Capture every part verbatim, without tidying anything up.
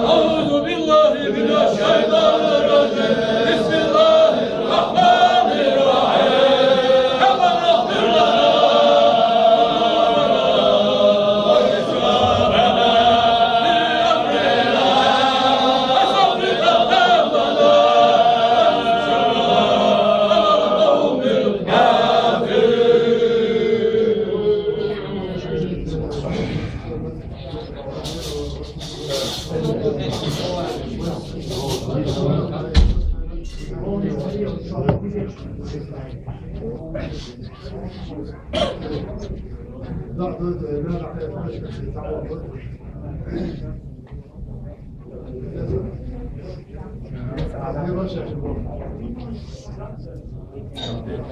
أعوذ بالله من الشيطان الرجيم. بسم الله الرحمن الرحيم. ربنا اغفر لنا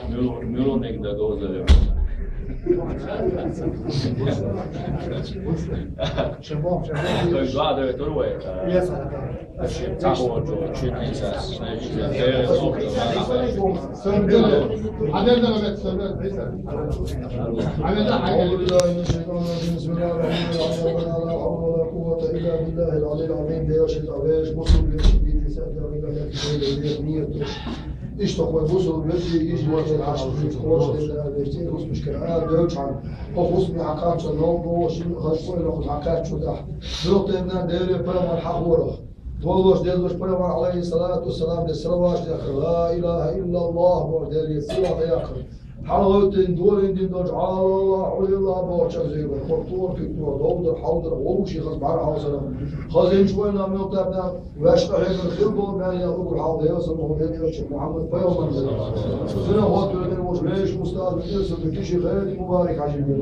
Miro, Miro nek da ga ozalem. Šemo, šemo. To je dva devet, prvo je, e, Jesam. Znači, tako, četnica, znači, أعوذ بالله من الشيطان الرجيم. بسم الله الرحمن الرحيم. لا حول ولا قوة إلا بالله العلي العظيم. Deo šeitana, veš, Musul, veš, vidi se, da mi ga neki nije troši. Išto ko je Musul, veš, i izvor će naš, veš, ko će da, veš, ti uspješke, a, deo čan. Ko husni hakat će, no, bo, šin, haš, ko je, hakat će, da. Dok te na dere, pa, man, hahoro. Dvoš, dezvoš, prema, alejhi salatu selam, de salavaš, de, la ilahe illallah, bo, de, sila, de, yakr. Hal hoyten duolin din doj, Allah, Allah, Allah, bo, čak zeyber, kortuor, kiktuor, dovdur, havdur, oluş, yıkız, bar, havsara. Hazin çuvaynam yok, tabna, veşta, hekir, hil, bo, ben, ya, ugur, hal, de, yasın, Muhammed, ya, çek, Muhammed, peygamber, de. Sine, hot, böyle, boş, beş, ustaz, bir, sırtı, kişi, hayır, mübarek, hacı, bir.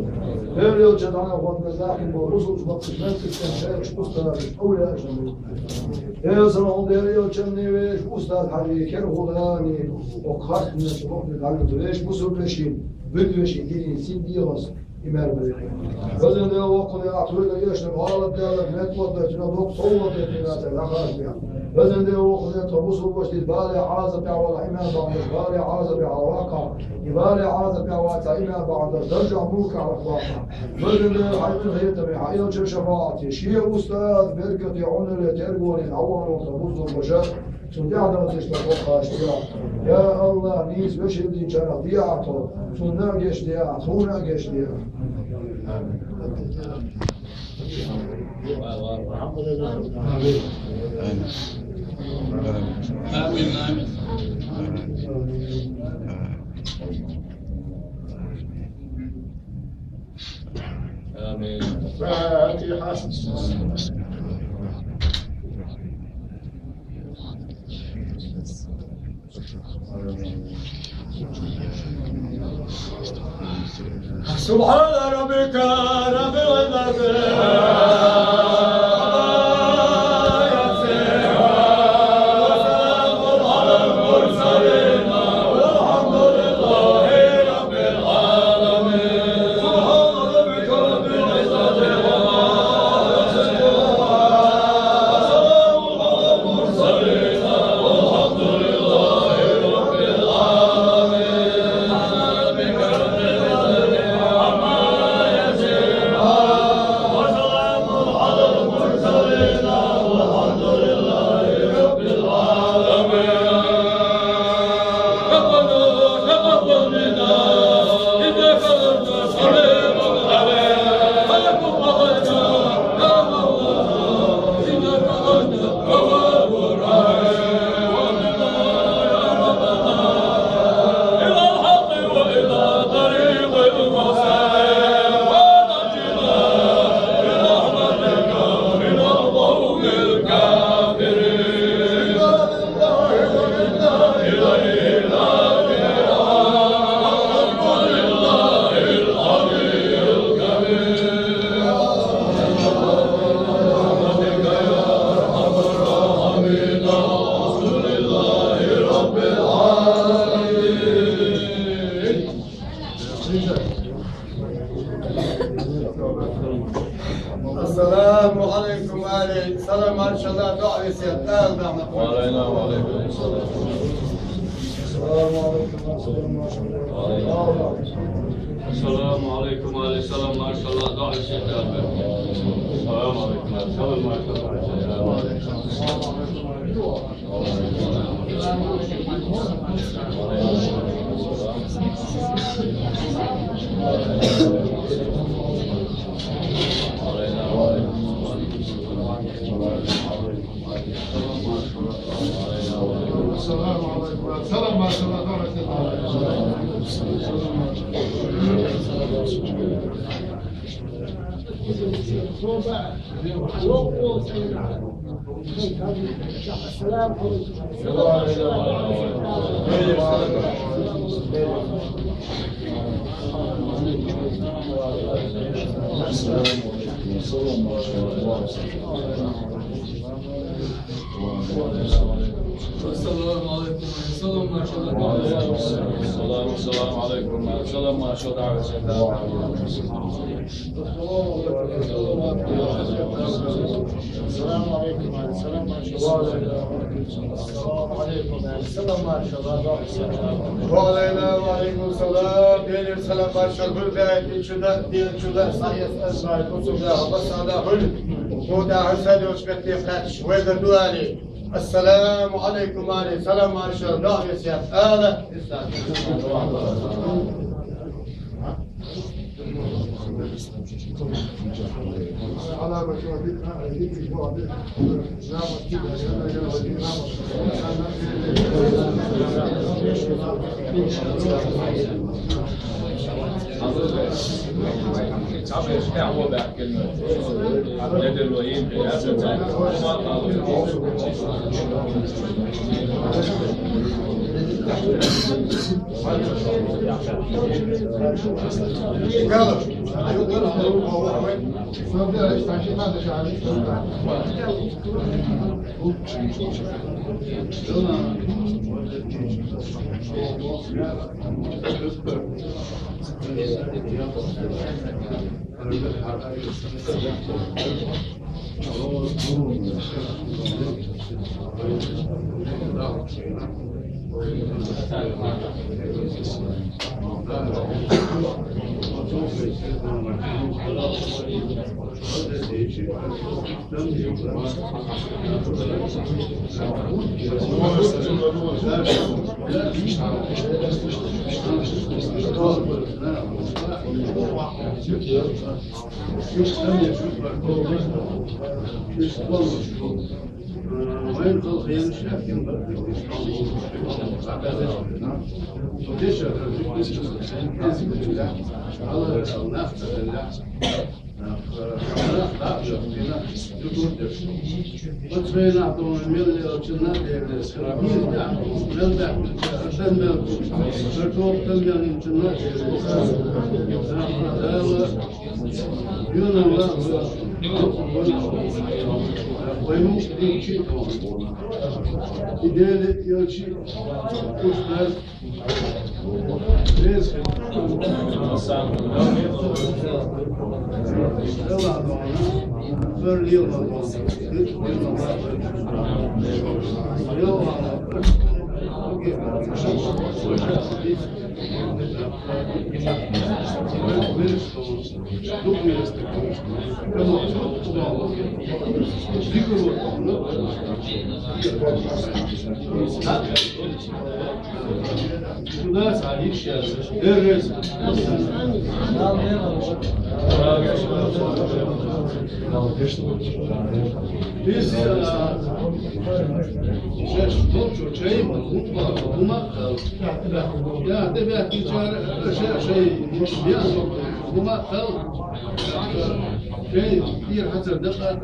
Her yıl, çatana, hot, ve, zakim, bo, rusul, bak, hizmet, kırktan, şey, ustaz, evliya, işte, bu. Ey sana on deri yolçan ne veš, ustaz Hacı Kerhudani, o kart ne çok bir kalbi veš, bu sürü veşin, bir veşin, dilin sin diyos, imer bu. Özünde o kule atırda yaşlı, bağlı dağlar, metlat ve tüne dok, soğuk ve tüne sen, yakar bir. Özünde o kule tabusu boş, dil bale azı pe avala, imer bağlı, bale azı pe avala, bale azı pe avala, imer bağlı, darca mulka avala. Özünde hayır hayır tabi, hayır çeşe şefaati, şiye ustaz, berkati, onere, tergoni, avan orta, buzdur boşa. Sun diyada ateşte korkaştıya. Ya Allah, niz ve şimdi çana diyato. Sundan geçti ya, suna geçti ya. Amin. Amin, amin. Amin. Fatiha. سبحان ربك رب العزة عما يصفون. وسلام على المرسلين والحمد لله رب العالمين. سبحان ربك رب العزة عما يصفون. وسلام على المرسلين والحمد لله رب العالمين. سبحان ربك رب العزة عما يصفون. وسلام Ассаламу алейкум, али. Салам, маршалла, дуа весет. Аллаху акбар. Ва алейкум салам. Ассаламу алейкум. Ассаламу алейкум, али. Салам, маршалла, дуа весет. Ассаламу алейкум, али. Салам, маршалла, дуа весет. السلام عليكم. السلام عليكم. السلام عليكم. السلام عليكم. السلام، السلام عليكم. السلام، ما شاء الله. السلام عليكم. السلام، ما شاء الله. السلام عليكم. السلام، ما شاء الله. وعلينا وعليكم السلام. Динир салам, маршал, гурбет, ичуда, дин чуда, саес, азмай, кусуда, хабасада, хул. Буда хасад уч бетти кач, вега дуали. السلام عليكم, али. Салам, маршал, дуа весет. Ала. Оцу вайнахь долу мел лелачу нах Делера схьа. Мел баьхкинчу, дан мел, картоф дан мел йинчу нах Делера схьа. Дала юьнан ла вай муьлхха дийцича а тхуна. И Дела йолчу уьш дац. Куда садишься? Эррес. Биз, а, шеш долчу чай ма, хутба, хутба. Я, те бяхти чар, ше, шей, я, хутба. Шей, пир хазар да, да, да.